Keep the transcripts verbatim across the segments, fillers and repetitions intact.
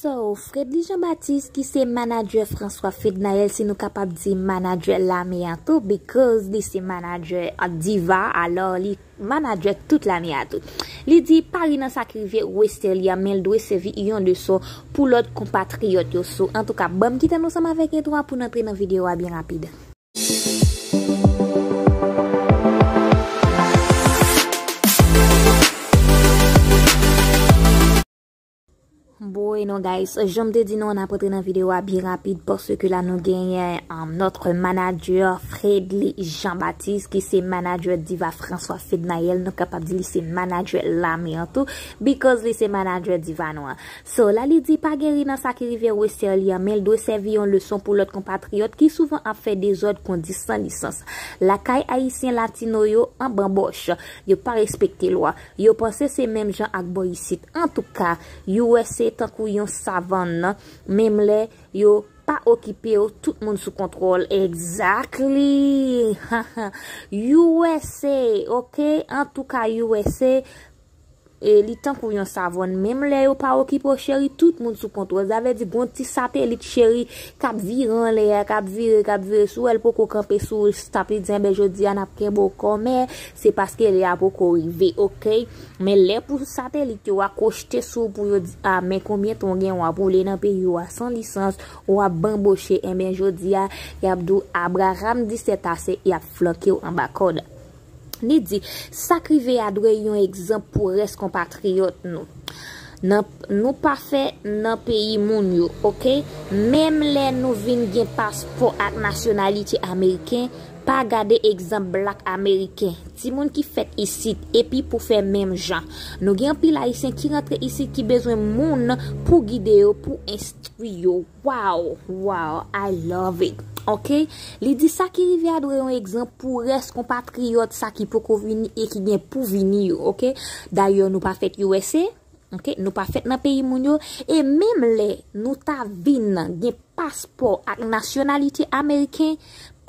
So, Fredly Jean Baptiste ki se manadjè François Fednaelle, si nou kapab di manadjè lame an tou, because li se manadjè diva, alò li manadjè tout lame a tou. Li di pa ri nan sa ki rive Westerlie a, men l dwe sèvi yon leson pou lòt konpatriyòt yo. So, antouka, ban m kite nou ansanm avèk entwo a pou n antre nan videyo a byen rapid. Bueno, guys, jan m te di nou, n ap antre nan videyo a byen rapid, paske la nou genyen um, notre manager Fredly Jean Baptiste, ki se manager diva François Fednaelle, nou kapab di li se manager lame an tou, because li se manager diva nou an. So, la li di pa gen ri nan sa ki rive Westerlie a, men l dwe sèvi yon leson pou lòt konpatriyòt ki souvan ap fè dezòd kondi san lisans. Lakay ayisyen latino yo an banbòch, yo pa respekte lwa, yo panse se menm jan ak bò isit. Antouka, U S A tankou yon savann, menm lè yo pa okipe yo, tout moun sou kontwòl. Exactly. U S A, ok? Antouka, U S A, e li tankou yon savann. Menm lè yo pa okipe w, cheri, tout moun sou kontwòl. Sa vle di, gon ti satelit, cheri, k ap vire anlè a, k ap vire, k ap vire. Si w wè l poko kanpe sou w, sa vle di, enben, jodi a, n ap kenbe w kòmè, se paske lè a poko rive, ok? Men lè pou satelit yo akwochte sou w pou yo di, a, men konbyen tan w gen, w ap woule nan peyi w a san lisans, w ap banboche, enben, jodi a, y ap di w, Abraham di sètase, y ap flanke w anba kòd. Li di, sa k rive a dwe yon egzanp pou rès konpatriyòt nou. Nan, nou pa fè nan peyi moun yo, ok? Menm lè nou vin gen paspò ak nasyonalite ameriken, pa gade egzanp blak ameriken, timoun ki fèt isit, epi pou fè menm jan. Nou gen anpil ayisyen ki rantre isit ki bezwen moun pou gide yo, pou enstwi yo. Wow, wow, I love it. Ok? Li di sa ki rive a dwe yon egzanp pou rès konpatriyòt sa ki poko vini e ki gen pou vini yo, ok? Dayè, nou pa fèt U S A, ok? Nou pa fèt nan peyi moun yo, e menm lè nou ta vin gen paspò ak nasyonalite ameriken,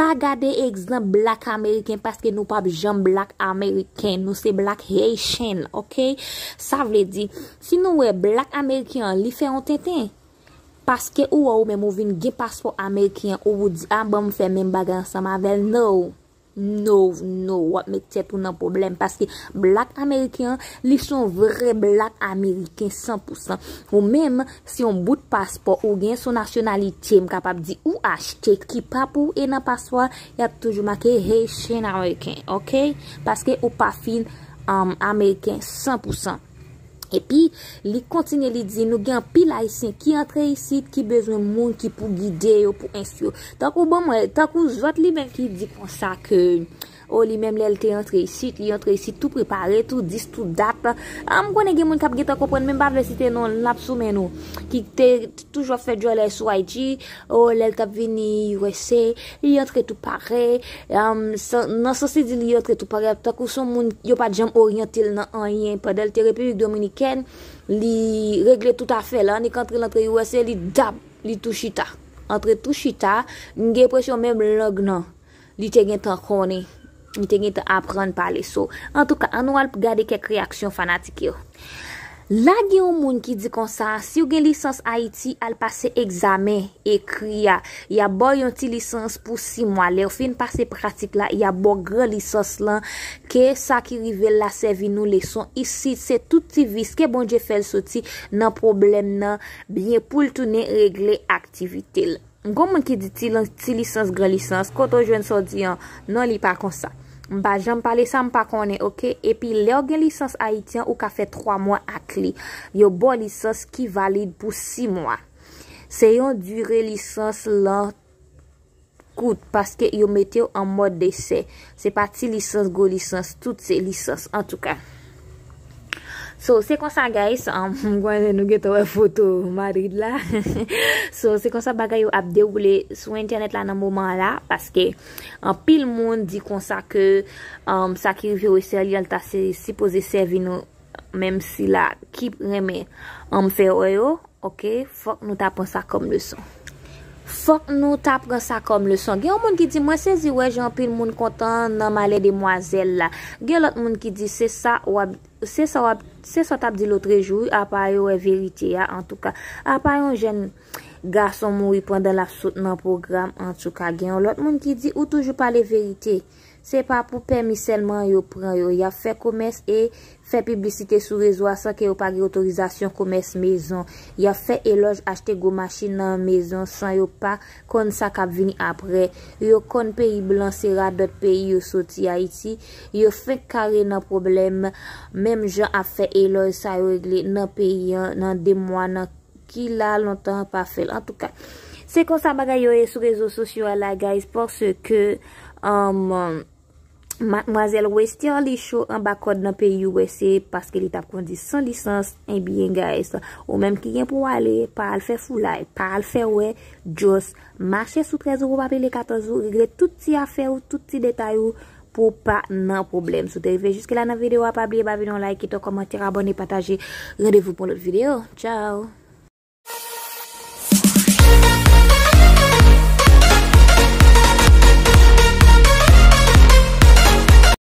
pa gade egzanp blak ameriken paske nou p ap janm blak ameriken, nou se blak Haitian, ok? Sa vle di, si nou wè blak ameriken an, li fè yon tenten, paske ou wè ou menm ou vin gen paspò ameriken an, ou di, a, ban m fè menm bagay ansanm avè l. No. No, no, w ap met tèt ou nan pwoblèm. Paske blak ameriken an, li se yon vrè blak ameriken san pou san. Ou menm, se yon bout paspò ou gen, se yon nasyonalite, m kapab di, ou achte, ki pa pou ou e nan paspò a, y ap toujou make Haitian American, ok? Paske ou pa fin, um, ameriken san pou san. Epi, li kontinye, li di, nou gen anpil ayisyen ki antre isit, ki bezwen moun ki pou gide yo, pou enstwi yo. Tankou, bon, mwen, tankou zòt li menm ki di konsa ke, o, li menm lè l te antre isit, li antre isit tou prepare, tou dis, tou dat. A, m konnen gen moun k ap gentan konprann, men m pa vle site non l, l ap sou men nou. Ki te toujou ap fè djòlè sou I G, o, lè l t ap vini U S A, li antre tou pare, um, san, nan sans li di li antre tou pare, tankou se yon moun yo pa t janm oryante l nan anyen. Pandan l te Repiblik Dominikèn, li regle tout afè l, annik antre l antre U S A, li dap, li tou chita. Antre tou chita, m gen enpresyon menm lang nan, li te gentan konnen. Li te gentan aprann pale. So, antouka, ann nou al gade kèk reyaksyon fanatik yo. La gen yon moun ki di konsa, si w gen lisans Ayiti, al pase egzamen ekri a. Y ap ba w yon ti lisans pou sis mwa. Lè w fin pase pratik la, y ap ba w gran lisans lan. Ke sa ki rive l la sèvi nou leson. Isit, se tout ti vis. Ke Bondye fè l soti nan pwoblèm nan byen pou l tounen regle aktivite l. Gon moun ki di ti, ti lisans, gran lisans, kote w jwenn sa w di an? Non, li pa konsa. M pa janm pale sa, m pa konnen, ok? Epi lè w gen lisans Ayiti an, ou ka fè twa mwa ak li. Yo ba w lisans ki valid pou sis mwa. Se yon dire lisans lan kout, paske yo mete w an mòd esè. Se pa ti lisans, gwo lisans, tout se lisans, antouka. So, se konsa, guys, um, m konnen nou gentan wè foto Madrid la. So, se konsa bagay yo ap dewoule sou entènèt la nan moman la, paske anpil moun di konsa ke, um, sa ki rive Westerlie an, l ta se, sipoze sèvi nou, menm sila ki renmen, um, fè wè yo, ok, fòk nou ta pran sa kòm leson. Fòk nou ta pran sa kòm leson. Gen yon moun ki di, mwen sezi wè jan anpil moun kontan nan malè demwazèl la. Gen lòt moun ki di, se sa w ap, se sa w ap, se sa w t ap di lotrejou, apa yo wè verite a, antouka. Apa yon jèn gason mouri pandan l ap sot nan pwogram, antouka. Gen yon lòt moun ki di, ou toujou pale verite. Se pa pou pèmi sèlman yo pran yo. Y ap fè komès e fè piblisite sou rezo a san ke yo pa gen otorizasyon komès mezon. Y ap fè elòj achte gwo machin nan mezon san yo pa konn sa k ap vini apre. Yo konn peyi blan se radòt peyi yo soti Ayiti. Yo fenk kare nan pwoblèm. Menm jan ap fè elòj sa yo regle nan peyi an nan de mwa nan ki la lontan pa fè l. Antouka, se konsa bagay yo ye sou rezo sosyo a la, guys, paske, um, Madmwazèl Westerlie Cho anba kòd nan peyi U S A paske li t ap kondi san lisans. Ebyen, guys, ou menm ki gen pou w ale, pa al fè foulay, pa al fè wè, just mache sou trèz ou, pa pile katòz ou, regle tout ti afè ou, tout ti detay ou pou w pa nan pwoblèm. Si w te rive jiske la nan videyo a, pa bliye ba videyo a like, kite yon kòmantè, abòne, pataje. Randevou pou yon lòt videyo. Tchao!